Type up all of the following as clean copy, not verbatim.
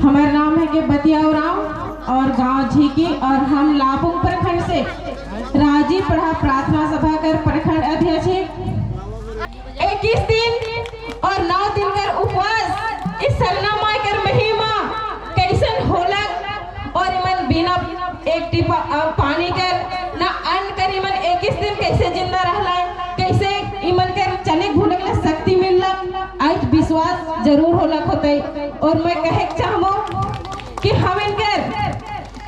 हमारा नाम है के बतिया उरांव और गांव झीकी और हम लापुंग प्रखंड से राजीव पढ़ा प्रार्थना सभा कर प्रखंड अध्यक्ष है। 21 दिन और 9 दिन कर उपवास, इस सरना माई कर महिमा कैसन होलक और इमन बिना एक टिपा पानी कर ना अन्न कर इमन 21 दिन कैसे जिंदा रहला, कैसे इमन कर चले घुले के शक्ति मिललक, आज विश्वास जरूर होलक होते। और मैं कहे के चाहबो कि हम इनकर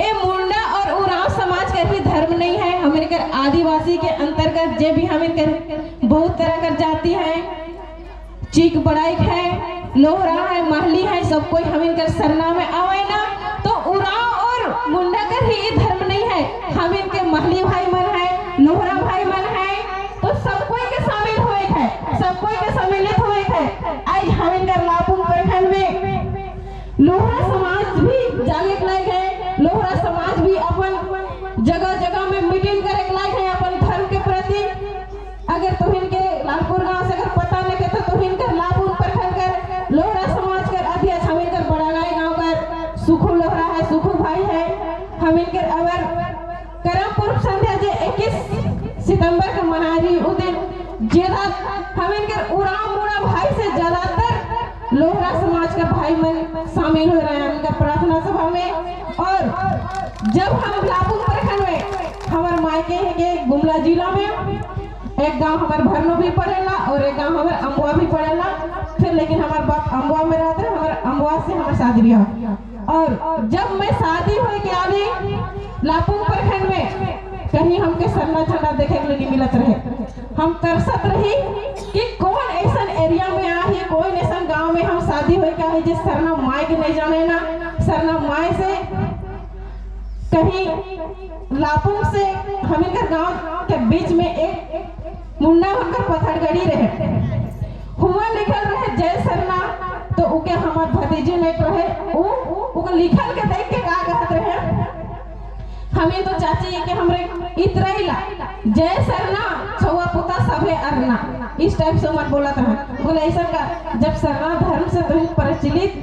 ए मुंडा और उरांव समाज का ही धर्म नहीं है। हम इनकर आदिवासी के अंतर्गत जे भी हम इनकर बहुत तरह कर जाति है, चीक बड़ाइक है, लोहरा है, महली है, सब कोई हम इनकर सरना में आवे ना। तो उरांव और मुंडा कर ही ये धर्म नहीं है। हम इनके महली भाई मन है, लोहरा भाई मन है, तो सब कोई के शामिल हुए है, सब कोई के सम्मिलित हुए है। आज हम इनकर लापुंग प्रखंड में लोहरा समाज भी जागे के लायक है। लोहरा समाज भी अपन जगह जगह में मीटिंग करे के लायक है अपन धर्म के प्रति। अगर तुहिन के लालपुर गांव से अगर पता नहीं के तो तुहिन कर लापुर प्रखंड कर लोहरा समाज कर अध्यक्ष हम इनकर बड़ागाई गांव कर सुखू लोहरा है, सुखू भाई है। हम इनकर अवर करम पूर्व संध्या जे 21 सितंबर के मना रही, उ दिन ज्यादा हम इनकर उरांव मुड़ा भाई से ज्यादातर लोहरा समाज का भाई मन शामिल हो रहे हैं उनका प्रार्थना सभा में। और जब हम लापुंग प्रखंड में, हमार मायके है के गुमला जिला में, एक गांव हमार भरनो भी पड़ेला और एक गांव हमार अम्बुआ भी पड़ेला। फिर लेकिन हमार बाप अम्बुआ में रहते, हमार अम्बुआ से हमार शादी ब्याह। और जब मैं शादी हो के आली लापुंग प्रखंड में, कहीं हमके सरना झंडा देखे के लिए नहीं मिलत रहे। हम तरसत रही कि कौन ऐसा एरिया में आ ही, कौन ऐसा गांव में हम शादी हो के आही जिस सरना माई के नहीं जाने ना। सरना माई से कहीं लापुंग से हम इनकर गांव के बीच में एक मुंडा होकर पत्थरगढ़ी रहे, हुआ लिखल रहे जय सरना। तो उके हमार भतीजी नहीं रहे, उ उके लिखल के देख के का कहत रहे, हमें तो चाची के हमरे इतरैला जय सरना छुआ पुता सभे अरना, इस टाइप से मत बोलत रहे। बोले ऐसा का जब सरना धर्म से तुम प्रचलित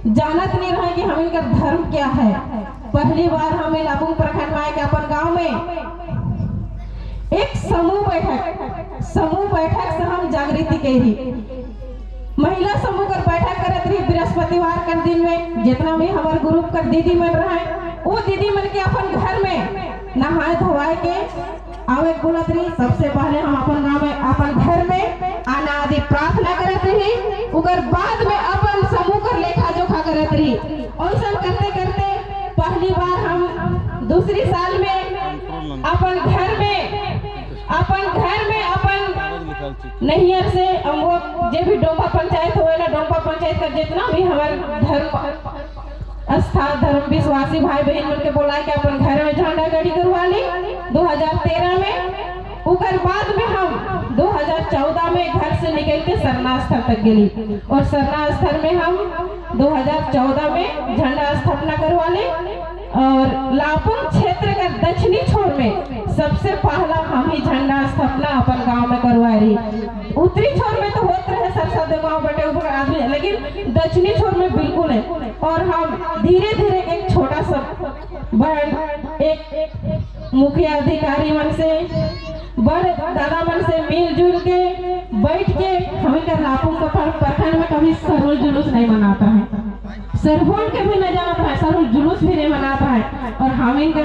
जानत नहीं रहे कि हम इनका धर्म क्या है। पहली बार हमें लापुंग प्रखंड में आए के अपन गांव में एक समूह बैठक से हम जागृति करी। महिला समूह कर बैठक करत रही बृहस्पतिवार कर दिन में। जितना भी हमारे ग्रुप कर दीदी मन रहे, वो दीदी मन के अपन घर में नहाए धोवाए के आवे के बोलत रही। सबसे पहले हम अपन गांव में अपन घर में आना आदि प्रार्थना करत रही, उकर बाद में अपन समूह कर लेखा जोखा करत रही। ऐसा करते करते पहली बार हम दूसरी साल में अपन घर में अपन नैहर से वो जे भी डोंबा पंचायत होएला, डोंबा पंचायत का जितना भी हमारे धर्म आस्था धर्म विश्वासी भाई बहन मन के बोला के अपन घर में झंडा गाड़ी करवा ली 2013 में। उकर बाद में हम 2014 में घर से निकल के सरना स्थल तक गेली और सरना स्थल में हम 2014 में झंडा स्थापना करवा ली। और लापुंग क्षेत्र का दक्षिणी छोर में सबसे पहला हम ही झंडा स्थापना अपन गांव में करवा रही। उत्तरी छोर में तो होत रहे, सरसा गांव बटे ऊपर आदमी, लेकिन दक्षिणी छोर में बिल्कुल है। और हम धीरे धीरे एक छोटा सा बहन, एक मुखिया अधिकारी मन से, बड़े दादा मन से मिलजुल के बैठ के हम इनका लापुंग प्रखंड में कभी सरहुल जुलूस नहीं मनाता है, सरहुल के भी नहीं जाना है, सरहुल जुलूस भी नहीं मनाता है। और हम इनका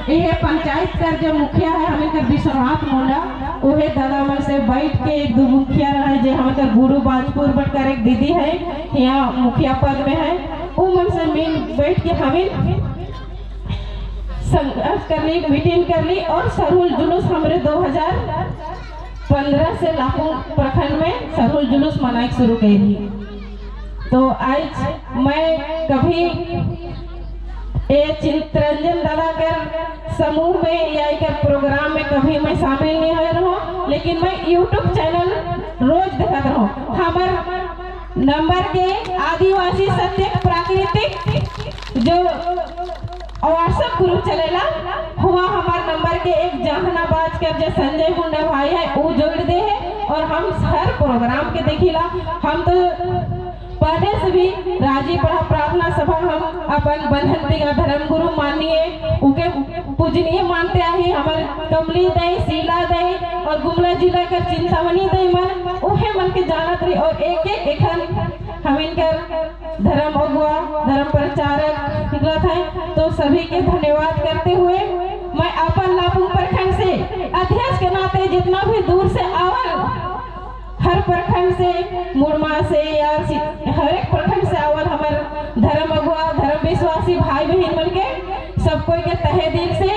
ये पंचायत का जो मुखिया है, हम इनका विश्वनाथ मुंडा, वह दादा मन से बैठ के एक दो मुखिया रहे, जो हम गुरु बाजपुर बटकर एक दीदी है, यहाँ मुखिया पद में है, वो मन से मिल बैठ के हमें संघर्ष कर ली, मीटिंग कर ली और सरहुल जुलूस हमरे 2015 से लापुंग प्रखंड में सरहुल जुलूस मनाए शुरू करी। तो आज मैं कभी ये चित्रंजन दादा कर समूह में या एक प्रोग्राम में कभी मैं शामिल नहीं हो रहा, लेकिन मैं यूट्यूब चैनल रोज देखत रहो। हमार नंबर के आदिवासी सत्य प्राकृतिक जो व्हाट्सएप ग्रुप चलेला हुआ, हमार नंबर के एक जहानाबाद के जो संजय मुंडा भाई है, वो जोड़ दे है और हम हर प्रोग्राम के देखिला। हम तो पहले से भी राजी पढ़ा प्रार्थना सभा हम अपन बंधन दिगा धर्म गुरु माननीय उके पूजनीय मानते आही। हमारे कमली दई, शीला दई और गुमला जिला कर चिंतामणि दई मन उहे मन के जानत रही और एक एक एखन हम इनकर धर्म अगुआ, धर्म प्रचारक निकलत है। तो सभी के धन्यवाद करते हुए मैं अपन लापुंग प्रखंड से अध्यक्ष के नाते जितना भी दूर से आवल, हर प्रखंड से, मुड़मा से या हर एक प्रखंड से आवल हमार धर्म अगुआ, धर्म विश्वासी भाई बहन मन के सब कोई के तहे दिल से